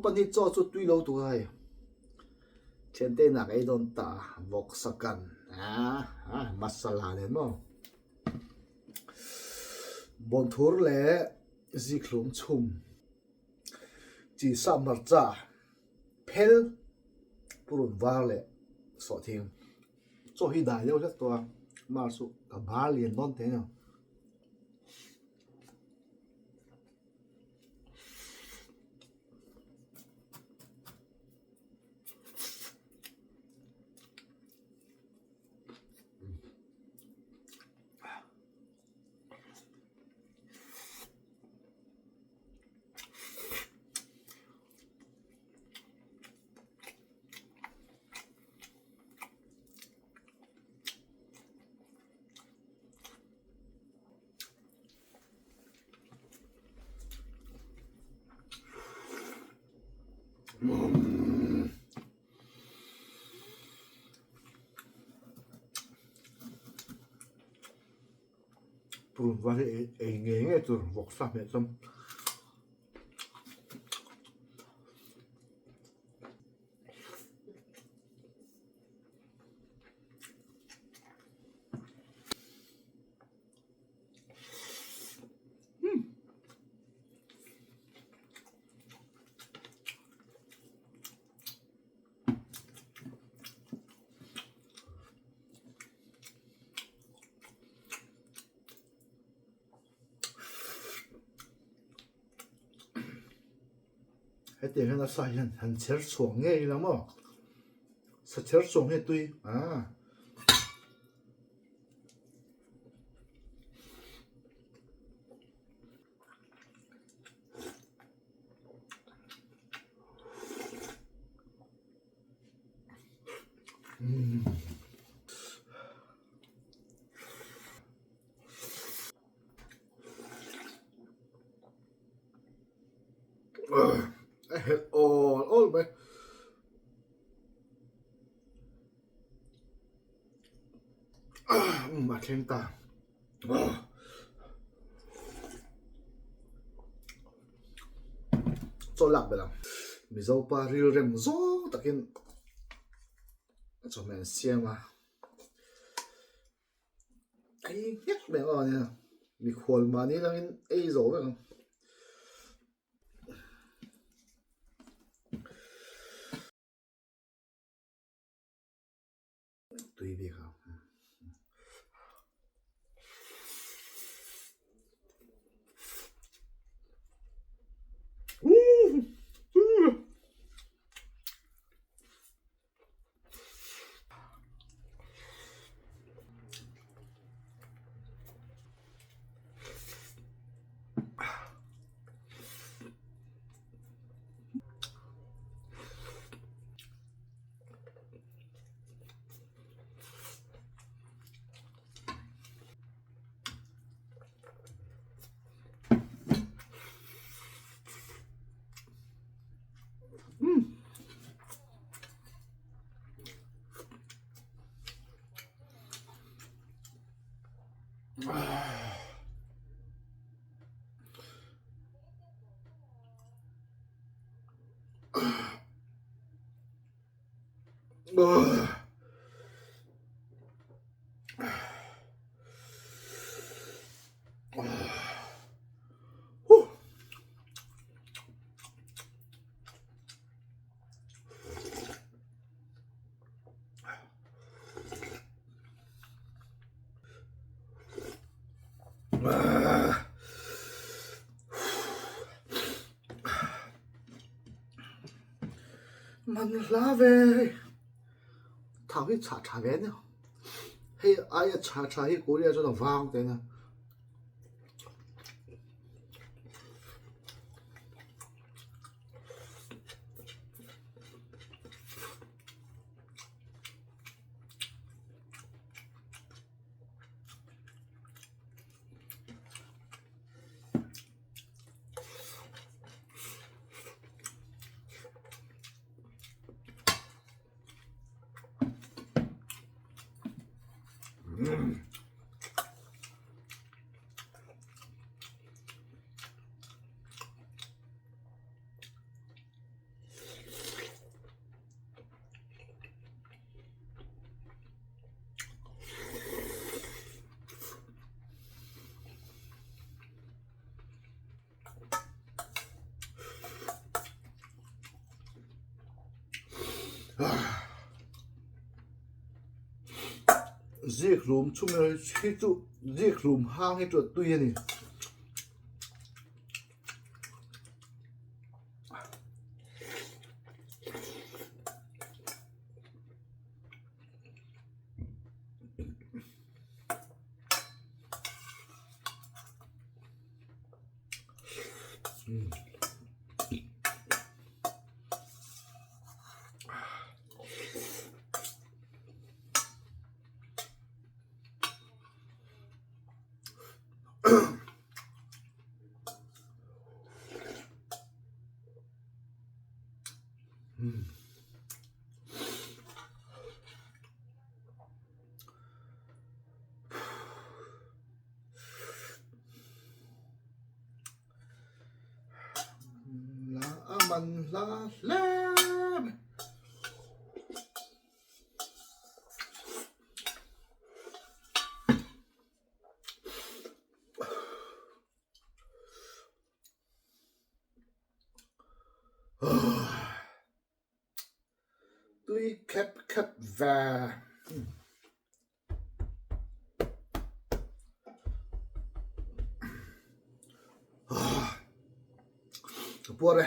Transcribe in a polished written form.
Company chaw chu tui lo tur a hei. Thiante inah ka ei dawn ta a, vawksa kan a masala nen maw. Bawnthur leh zikhlum chhum chi sap hmarcha phel purun var leh sawhthing chaw hi dai deuh hlek tawh a, mar chu ka bar lian dawn teh nia. Purun var hi ei ngei ngei tur vawksa hmeh chuan. Hetiang hian a sa hian han chher chhuak ngei ila maw sa chher chhuak hi a tui ah. A helh awl awl mai. A thleng ta. Chaw lak belh ang. Mizo pa rilrem zawng takin chawhmeh an siam a. Ei nghek mai ang aw nia. Mikhual mahni langin ei zo vek ang. Tui bik ang. Man hla ve thau hi chhah tha ve nia hei aia chhah tha hi Korea chuan a vang teh nia. Zikhlum chhum hi chu zikhlum hang hi chu a tui a ni. La a man hla hle mai. Tui khep khep ve. Ka puar e.